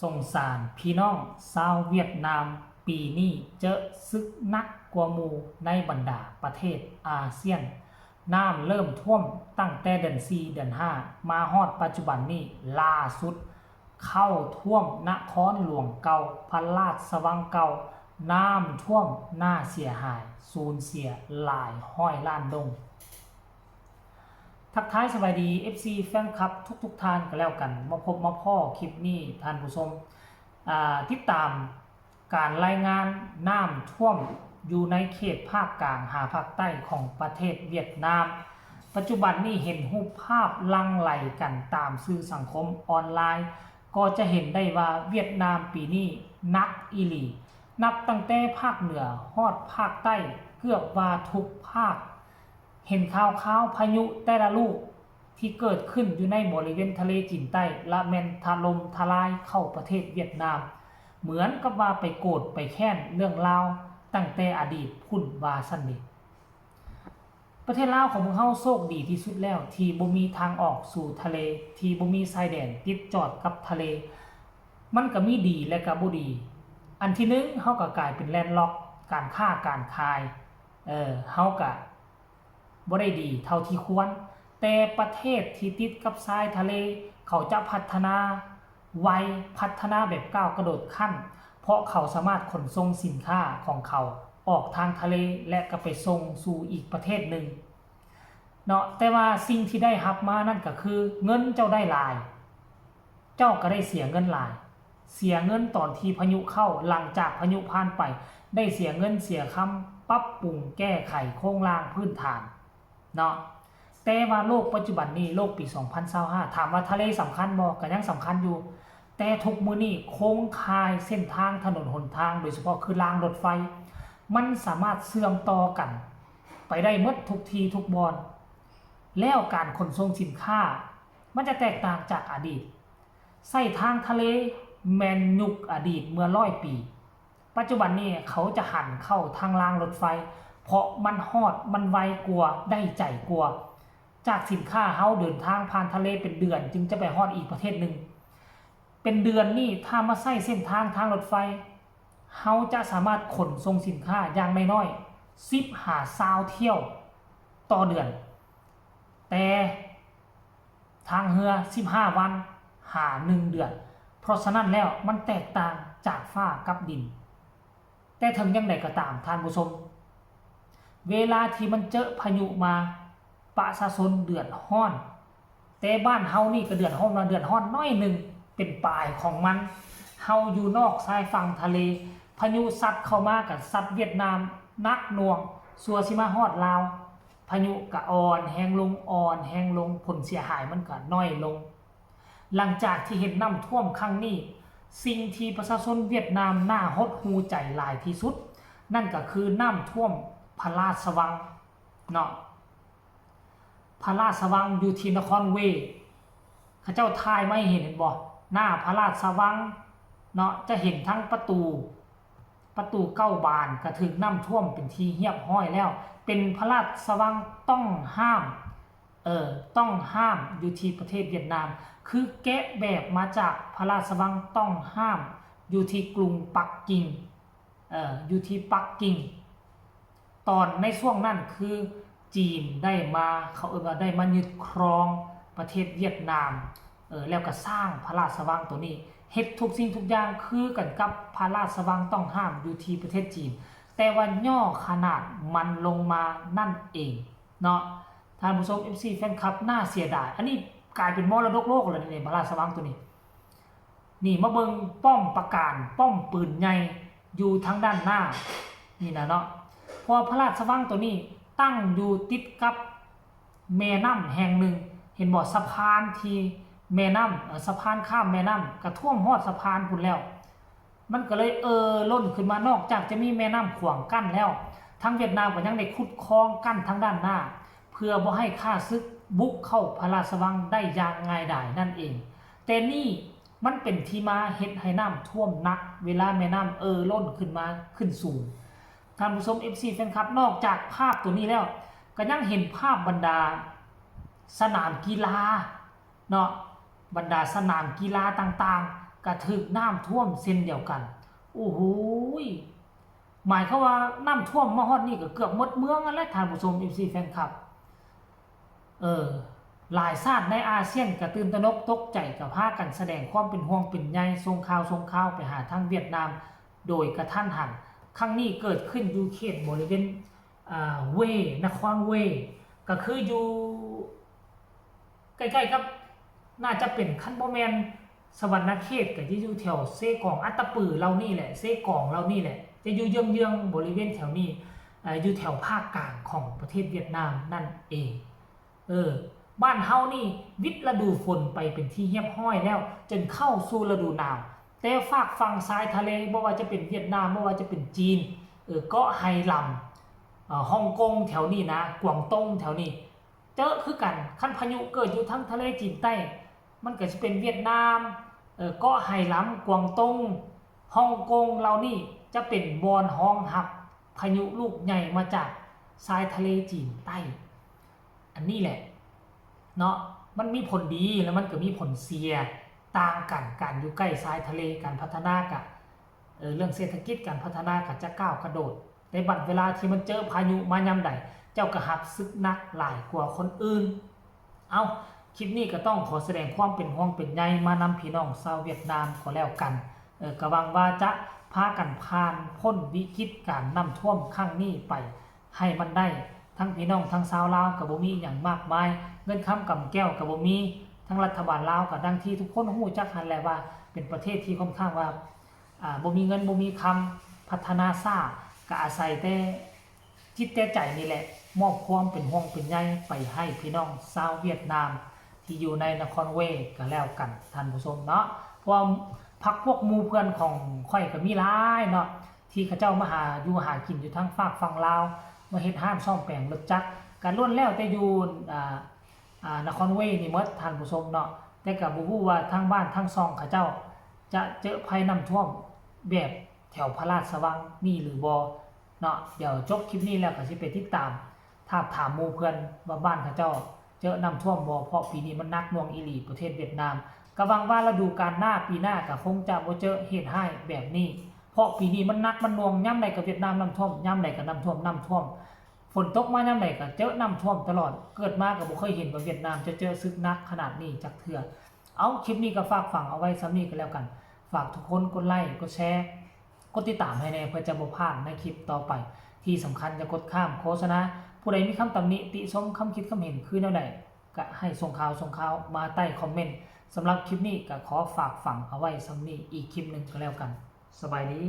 ສົງສານພີ່ນ້ອງຊາວຫວຽດນາມ, ປີນີ້ເຈີະສຶກໜັກກວ່າໝູ່ໃນບັນດາປະເທດອາຊຽນ. ນ້ຳເລີ່ມຖ້ວມຕັ້ງແຕ່ເດືອນສີ່ ເດືອນຫ້າ ມາຮອດປັດຈຸບັນນີ້, ລ່າສຸດເຂົ້າຖ້ວມນະຄອນຫຼວງເກົ່າ, ພະລາຊະວັງເກົ່າ, ນ້ຳຖ້ວມໜ້າເສຍຫາຍ, ສູນເສຍຫຼາຍຮ້ອຍລ້ານດົງ. ທັກທາຍສະບາຍດີ ເອັຟຊີ ແຟນຄລັບທຸກໆທ່ານກໍແລ້ວກັນ, ມາພົບມາພໍ້ຄລິບນີ້ທ່ານຜູ້ຊົມ ອ່າ ຕິດຕາມການລາຍງານນ້ຳຖ້ວມຢູ່ໃນເຂດພາກກາງຫາພາກໃຕ້ຂອງປະເທດຫວຽດນາມ. ປັດຈຸບັນນີ້ເຫັນຮູບພາບຫຼັ່ງໄຫຼກັນຕາມສື່ສັງຄົມອອນລາຍ, ກໍຈະເຫັນໄດ້ວ່າຫວຽດນາມປີນີ້ໜັກອີ່ຫຼີ, ນັບຕັ້ງແຕ່ພາກເໜືອຮອດພາກໃຕ້ ເກືອບວ່າທຸກພາກ ເຫັນຂ່າວຄາວພາຍຸແຕ່ລະລູກທີ່ເກີດຂຶ້ນຢູ່ໃນບໍລິເວນທະເລຈີນໃຕ້ ລະແມ່ນຖະຫຼົ່ມທະລາຍເຂົ້າປະເທດຫວຽດນາມ, ເໝືອນກັບວ່າໄປໂກດໄປແຄ້ນເລື່ອງລາວຕັ້ງແຕ່ອະດີດພຸ້ນວ່າຊັ້ນເດ. ປະເທດລາວຂອງພວກເຮົາໂຊກດີທີ່ສຸດແລ້ວ ທີ່ບໍ່ມີທາງອອກສູ່ທະເລ, ທີ່ບໍ່ມີຊາຍແດນຕິດຈອດກັບທະເລ. ມັນກະມີດີ ແລະ ກະບໍ່ດີ. ອັນທີໜຶ່ງ ເຮົາກະກາຍເປັນແລນລັອກ, ການຄ້າການຂາຍ ເອີ ເຮົາກະ ບໍ່ໄດ້ດີເທົ່າທີ່ຄວນ, ແຕ່ປະເທດທີ່ຕິດກັບຊາຍທະເລ ເຂົາຈະພັດທະນາໄວ, ພັດທະນາແບບກ້າວກະໂດດຂັ້ນ, ເພາະເຂົາສາມາດຂົນສົ່ງສິນຄ້າຂອງເຂົາອອກທາງທະເລ ແລະ ກະໄປສົ່ງສູ່ອີກປະເທດໜຶ່ງເນາະ. ແຕ່ວ່າສິ່ງທີ່ໄດ້ຮັບມານັ້ນກະຄື ເງິນເຈົ້າໄດ້ຫຼາຍ, ເຈົ້າກະໄດ້ເສຍເງິນຫຼາຍ, ເສຍເງິນຕອນທີ່ພາຍຸເຂົ້າ, ຫຼັງຈາກພາຍຸຜ່ານໄປ ໄດ້ເສຍເງິນເສຍຄຳ, ປັບປຸງແກ້ໄຂໂຄງລ່າງພື້ນຖານເນາະ. ແຕ່ວ່າໂລກປັດຈຸບັນນີ້, ໂລກປີສອງພັນຊາວຫ້າ ຖາມວ່າທະເລສຳຄັນບໍ່? ກະຍັງສຳຄັນຢູ່, ແຕ່ທຸກມື້ນີ້ໂຄງຂ່າຍເສັ້ນທາງຖະໜົນຫົນທາງ, ໂດຍສະເພາະຄືລາງລົດໄຟ, ມັນສາມາດເຊື່ອມຕໍ່ກັນໄປໄດ້ໝົດທຸກທີ່ທຸກບ່ອນ, ແລ້ວການຂົນສົ່ງສິນຄ້າ ມັນຈະແຕກຕ່າງຈາກອະດີດ. ໃຊ້ທາງທະເລແມ່ນຍຸກອະດີດເມື່ອຮ້ອຍປີ. ປັດຈຸບັນນີ້ເຂົາຈະຫັນເຂົ້າທາງລາງລົດໄຟ ເພາະມັນຮອດ, ມັນໄວກວ່າ, ໄດ້ໃຈກວ່າ. ຈາກສິນຄ້າເຮົາເດີນທາງຜ່ານທະເລເປັນເດືອນຈຶ່ງຈະໄປຮອດອີກປະເທດໜຶ່ງ. ເປັນເດືອນນີ້ຖ້າມາໃຊ້ເສັ້ນທາງທາງລົດໄຟ, ເຮົາຈະສາມາດຂົນສົ່ງສິນຄ້າຢ່າງໜ້ອຍໆ ສິບຫາຊາວຖ້ຽວຕໍ່ເດືອນ. ແຕ່ ທາງເຮືອສິບຫ້າວັນຫາໜຶ່ງເດືອນ. ເພາະສະນັ້ນແລ້ວມັນແຕກຕ່າງຈາກຟ້າກັບດິນ. ແຕ່ເຖິງຢ່າງໃດກໍຕາມທ່ານຜູ້ຊົມ, ເວລາທີ່ມັນເຈີພາຍຸມາ ປະຊາຊົນເດືອດຮ້ອນ. ແຕ່ບ້ານເຮົານີ້ກໍເດືອດຮ້ອນ, ເດືອດຮ້ອນໜ້ອຍໜຶ່ງເປັນປາຍຂອງມັນ. ເຮົາຢູ່ນອກຊາຍຝັ່ງທະເລ, ພາຍຸຊັດເຂົ້າມາກໍຊັດຫວຽດນາມໜັກໜ່ວງ, ຊົ່ວຊິມາຮອດລາວ. ພາຍຸກະອ່ອນແຮງລົງ, ອ່ອນແຮງລົງ, ຜົນເສຍຫາຍມັນກະໜ້ອຍລົງ. ຫຼັງຈາກທີ່ເຫັນນ້ຳຖ້ວມຄັ້ງນີ້, ສິ່ງທີ່ປະຊາຊົນຫວຽດນາມໜ້າຫົດຫູ່ໃຈຫຼາຍທີ່ສຸດ, ນັ້ນກະຄືນ້ຳຖ້ວມພະລາຊະວັງເນາະ. ພະລາຊະວັງຢູ່ທີ່ນະຄອນເວ, ເຂົາເຈົ້າຖ່າຍມາໃຫ້ເຫັນ, ເຫັນບໍ່? ໜ້າພະລາຊະວັງເນາະ, ຈະເຫັນທັງປະຕູ, ປະຕູເກົ້າບານກະຖືກນ້ຳຖ້ວມເປັນທີ່ຮຽບຮ້ອຍແລ້ວ. ເປັນພະລາຊະວັງຕ້ອງຫ້າມ, ເອີ, ຕ້ອງຫ້າມຢູ່ທີ່ປະເທດຫວຽດນາມ, ຄືແກະແບບມາຈາກພະລາຊະວັງຕ້ອງຫ້າມຢູ່ທີ່ກຸງປັກກິ່ງ, ເອີ, ຢູ່ທີ່ປັກກິ່ງ. ຕອນໃນຊ່ວງນັ້ນຄືຈີນໄດ້ມາ, ເຂົາເອີ້ນວ່າໄດ້ມາຍຶດຄຣອງປະເທດຫວຽດນາມ, ເອີ, ແລ້ວກໍສ້າງພະລາຊະວັງໂຕນີ້, ເຮັດທຸກສິ່ງທຸກຢ່າງຄືກັນກັບພະລາຊະວັງຕ້ອງຫ້າມຢູ່ທີ່ປະເທດຈີນ, ແຕ່ວ່າຫຍໍ້ຂະໜາດມັນລົງມານັ້ນເອງເນາະ. ທ່ານຜູ້ຊົມ ເອັຟຊີ ແຟນຄລັບ, ໜ້າເສຍດາຍ, ອັນນີ້ກາຍເປັນມໍລະດົກໂລກແລ້ວນີ້, ພະລາຊະວັງໂຕນີ້. ນີ້ມາເບິ່ງປ້ອມປາການ, ປ້ອມປືນໃຫຍ່ຢູ່ທາງດ້ານໜ້ານີ້ນະເນາະ. ເພາະວ່າພະລາຊະວັງໂຕນີ້ຕັ້ງຢູ່ຕິດກັບແມ່ນ້ຳແຫ່ງໜຶ່ງ, ເຫັນບໍ່? ສະພານທີ່ແມ່ນ້ຳ, ເອີ, ສະພານຂ້າມແມ່ນ້ຳ ກະຖ້ວມຮອດສະພານພຸ້ນແລ້ວ. ມັນກໍເລີຍເອ່ອລົ້ນຂຶ້ນມາ, ນອກຈາກຈະມີແມ່ນ້ຳຂວາງກັ້ນແລ້ວ, ທາງຫວຽດນາມກໍຍັງໄດ້ຂຸດຄອງກັ້ນທາງດ້ານໜ້າ ເພື່ອບໍ່ໃຫ້ຂ້າສຶກບຸກເຂົ້າພະລາຊະວັງໄດ້ຢ່າງງ່າຍດາຍນັ້ນເອງ. ແຕ່ນີ້ມັນເປັນທີ່ມາເຮັດໃຫ້ນ້ຳຖ້ວມໜັກ ເວລາແມ່ນ້ຳເອ່ອລົ້ນຂຶ້ນມາ, ຂຶ້ນສູງ. ທ່ານຜູ້ຊົມ ເອັຟຊີ ແຟນຄລັບ, ນອກຈາກພາບໂຕນີ້ແລ້ວ ກໍຍັງເຫັນພາບບັນດາສະໜາມກິລາເນາະ, ບັນດາສະໜາມກິລາຕ່າງ ກໍຖືກນ້ຳຖ້ວມເຊັ່ນດຽວກັນ. ໂອ້ໂຫຍ ໝາຍຄວາມວ່ານ້ຳຖ້ວມມາຮອດນີ້ກໍເກືອບໝົດເມືອງຫັ້ນແຫຼະ ທ່ານຜູ້ຊົມ ເອັຟຊີ ແຟນຄລັບ. ເອີ ຫຼາຍຊາດໃນອາຊຽນກໍຕື່ນຕະໜົກຕົກໃຈ ກໍພາກັນສະແດງຄວາມເປັນຫ່ວງເປັນໃຍ ສົ່ງຂ່າວ ສົ່ງຂ່າວໄປຫາທາງຫວຽດນາມໂດຍກະທັນຫັນ. ຄັ້ງນີ້ເກີດຂຶ້ນຢູ່ເຂດບໍລິເວນ ອາ ເວ ນະຄອນເວ ກໍຄືຢູ່ ໃກ້ໆກັບ ໜ້າຈະເປັນ ຄັນບໍ່ແມ່ນສະຫວັນນະເຂດ ກໍຈະຢູ່ແຖວເຊກອງ ອັດຕະປືເຫຼົ່ານີ້ແຫຼະ ເຊກອງເຫຼົ່ານີ້ແຫຼະ ຈະຢູ່ເຍືອງໆບໍລິເວນແຖວນີ້ ເອີ ຢູ່ແຖວພາກກາງຂອງປະເທດຫວຽດນາມນັ້ນເອງ. ເອີ ບ້ານເຮົານີ້ວິດລະດູຝົນໄປເປັນທີ່ຮຽບຮ້ອຍແລ້ວ ຈົນເຂົ້າສູ່ລະດູໜາວ, ແຕ່ຟາກຝັ່ງຊາຍທະເລ ບໍ່ວ່າຈະເປັນຫວຽດນາມ ບໍ່ວ່າຈະເປັນຈີນ ເອີ ເກາະໄຮລຳ ເອີ ຮ່ອງກົງແຖວນີ້ນະ ກວາງຕົງແຖວນີ້ ເຈີຄືກັນ. ຄັນພາຍຸເກີດຢູ່ທາງທະເລຈີນໃຕ້ ມັນກໍຊິເປັນຫວຽດນາມ ເອີ ເກາະໄຮລຳ ກວາງຕົງ ຮ່ອງກົງເຫຼົ່ານີ້ ຈະເປັນບ່ອນຮອງຮັບພາຍຸລູກໃຫຍ່ມາຈາກຊາຍທະເລຈີນໃຕ້. ອັນນີ້ແຫຼະເນາະ ມັນມີຜົນດີ ແລ້ວມັນກໍມີຜົນເສຍຕ່າງກັນ. ການຢູ່ໃກ້ຊາຍທະເລ ການພັດທະນາກະ ເອີ ເລື່ອງເສດຖະກິດ ການພັດທະນາກໍຈະກ້າວກະໂດດ. ແຕ່ບັດເວລາທີ່ມັນເຈີພາຍຸມາຍາມໃດ ເຈົ້າກໍຮັບສຶກໜັກຫຼາຍກວ່າຄົນອື່ນ. ເອົ້າ ຄລິບນີ້ກໍຕ້ອງຂໍສະແດງຄວາມເປັນຫ່ວງເປັນໃຍມານຳພີ່ນ້ອງຊາວຫວຽດນາມກໍແລ້ວກັນ. ເອີ ກໍຫວັງວ່າຈະພາກັນຜ່ານພົ້ນວິກິດການນ້ຳຖ້ວມຄັ້ງນີ້ໄປໃຫ້ມັນໄດ້. ທັງພີ່ນ້ອງທັງຊາວລາວກໍບໍ່ມີອີ່ຫຍັງມາກມາຍ, ເງິນຄຳກຳແກ້ວກໍບໍ່ມີ. ທາງລັດຖະບານລາວກໍດັ່ງທີ່ທຸກຄົນຮູ້ຈັກຫັ້ນແຫຼະວ່າ ເປັນປະເທດທີ່ຄ່ອນຂ້າງວ່າ ອາ ບໍ່ມີເງິນບໍ່ມີຄຳ ພັດທະນາຊ້າ ກໍອາໄສແຕ່ຈິດແຕ່ໃຈນີ້ແຫຼະ ມອບຄວາມເປັນຫ່ວງເປັນໃຍໄປໃຫ້ພີ່ນ້ອງຊາວຫວຽດນາມທີ່ຢູ່ໃນນະຄອນເວກໍແລ້ວກັນ ທ່ານຜູ້ຊົມເນາະ. ເພາະວ່າພັກພວກໝູ່ເພື່ອນຂອງຂ້ອຍກໍມີຫຼາຍເນາະ ທີ່ເຂົາເຈົ້າມາຫາຢູ່ຫາກິນຢູ່ທາງຟາກຝັ່ງລາວ ມາເຮັດຮ້ານສ້ອມແປງລົດຈັກ ກໍລ້ວນແລ້ວແຕ່ຢູ່ ອາ ອາ ນະຄອນເວນີ້ໝົດ ທ່ານຜູ້ຊົມເນາະ. ແຕ່ກໍບໍ່ຮູ້ວ່າທາງບ້ານທາງຊ່ອງເຂົາເຈົ້າຈະເຈີໄພນ້ຳຖ້ວມແບບແຖວພະລາຊະວັງນີ້ຫຼືບໍ່ເນາະ. ດຽວຈົບຄລິບນີ້ແລ້ວກໍຊິໄປຕິດຕາມ ທາບຖາມໝູ່ເພື່ອນວ່າບ້ານເຂົາເຈົ້າເຈີນ້ຳຖ້ວມບໍ່ ເພາະປີນີ້ມັນໜັກໜ່ວງອີ່ຫຼີ ປະເທດຫວຽດນາມ. ກໍຫວັງວ່າລະດູການໜ້າ ປີໜ້າກໍຄົງຈະບໍ່ເຈີເຫດຮ້າຍແບບນີ້ ເພາະປີນີ້ມັນໜັກມັນໜ່ວງ ຍາມໃດກໍຫວຽດນາມນ້ຳຖ້ວມ ຍາມໃດກໍນ້ຳຖ້ວມ ນ້ຳຖ້ວມ ຝົນຕົກມາຍາມໃດກໍເຈີນ້ຳຖ້ວມຕະຫຼອດ. ເກີດມາກໍບໍ່ເຄີຍເຫັນວ່າຫວຽດນາມຈະເຈີສຶກໜັກຂະໜາດນີ້ຈັກເທື່ອ. ເອົາ ຄລິບນີ້ກໍຝາກຝັງເອົາໄວ້ສ່ຳນີ້ກໍແລ້ວກັນ. ຝາກທຸກຄົນກົດໄລ ກົດແຊ ກົດຕິດຕາມໃຫ້ແດ່ ເພື່ອຈະບໍ່ພາດໃນຄລິບຕໍ່ໄປ. ທີ່ສຳຄັນຢ່າກົດຂ້າມໂຄສະນາ. ຜູ້ໃດມີຄຳຕຳໜິຕິຊົມ ຄຳຄິດຄຳເຫັນຄືແນວໃດ ກະໃຫ້ສົ່ງຂ່າວ ສົ່ງຂ່າວມາໃຕ້ຄອມເມັນ. ສຳລັບຄລິບນີ້ກະຂໍຝາກຝັງເອົາໄວ້ສ່ຳນີ້ ອີກຄລິບໜຶ່ງກໍແລ້ວກັນ. ສະບາຍດີ.